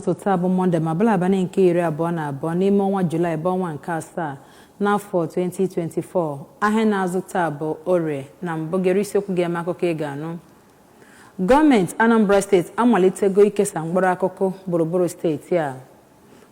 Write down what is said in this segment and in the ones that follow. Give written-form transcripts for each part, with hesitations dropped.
Ụtụtụ taa bụ Mọnde ma bụrụ abalị nke 22 n'ime ọnwa Julaị, bụ ọnwa nke asaa n'afọ 2024. Ahịa na-azụ taa bụ Orie. Na mbụ, gere isiokwu ga-eme akụkọ ị ga-anụ. Gọọmenti Anambra Steeti amalitego ikesa mkpụrụ akụkụ gburugburu steeti a.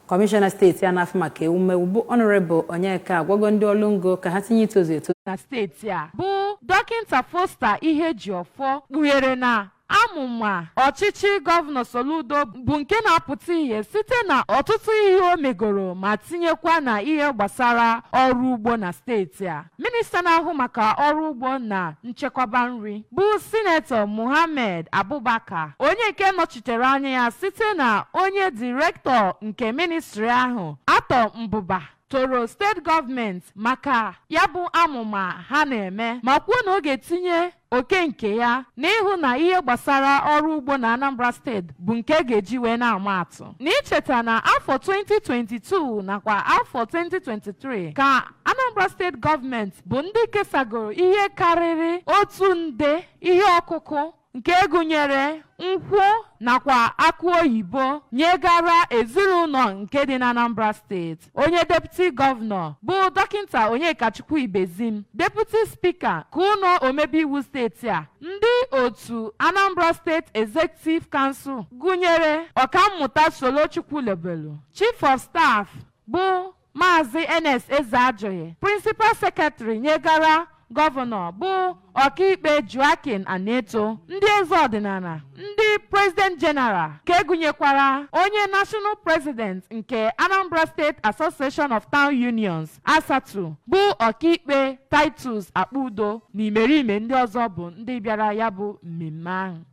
Kọmishọna steeti a na-afụ maka ewumewu, bụ Honorable Onyeka, agwago ndị ọrụ ngo ka ha tinye itozu eto na steeti a, bụ Dọkịta Foster Ihejiofor, kpughere na amụma ọchịchị Gọvanọ Soludo bụ nke na-apụta ihe site na ọtụtụ ihe o megoro, ma tinyekwa na ihe gbasara ọrụ ugbo na steeti a. Minista na-ahụ maka ọrụ ugbo na nchekwaba nri, bụ Sinetọ Muhammad Abubakar, onye nke nọchitere anya ya site na onye direktọ nke ministri ahụ, Atọ Mbụba, toro steeti gọọmenti maka ya bụ amụma ha na-eme, ma kwuo na ọ ga-etinye oke nke ya n'ịhụ na ihe gbasara ọrụ ugbo na Anambra Steeti bụ nke ga-eji wee na-ama atụ. N'icheta na afọ 2022 nakwa afọ 2023 ka Anambra Steeti gọọmenti bụ ndị kesagoro ihe karịrị 1 nde ihe ọkụkụ nke gụnyere nkwụ nakwa akụ oyibo nyegara ezinụlọ nke dị na Anambra Steeti. Onye deputy gọvanọ, bụ Dọkịta Onyekachukwu Ibezim, deputy speaker ka ụlọ omebe iwu steeti a, ndị otu Anambra State Executive Council gụnyere Ọkammụta Solo Chukwulobelu, chief of staff bụ Maazị Ns Ezeajughi, principal secretary nyegara gọvanọ, bụ Ọkaikpe Joaquin Aneto, ndị eze ọdịnala, ndị president general nke gụnyekwara onye national president nke Anambra State Association of Town Unions, ASATU, bụ Ọkaikpe Titus Akpudo, na imerime ndị ọzọ bụ ndị bịara ya bụ mmemme ahụ.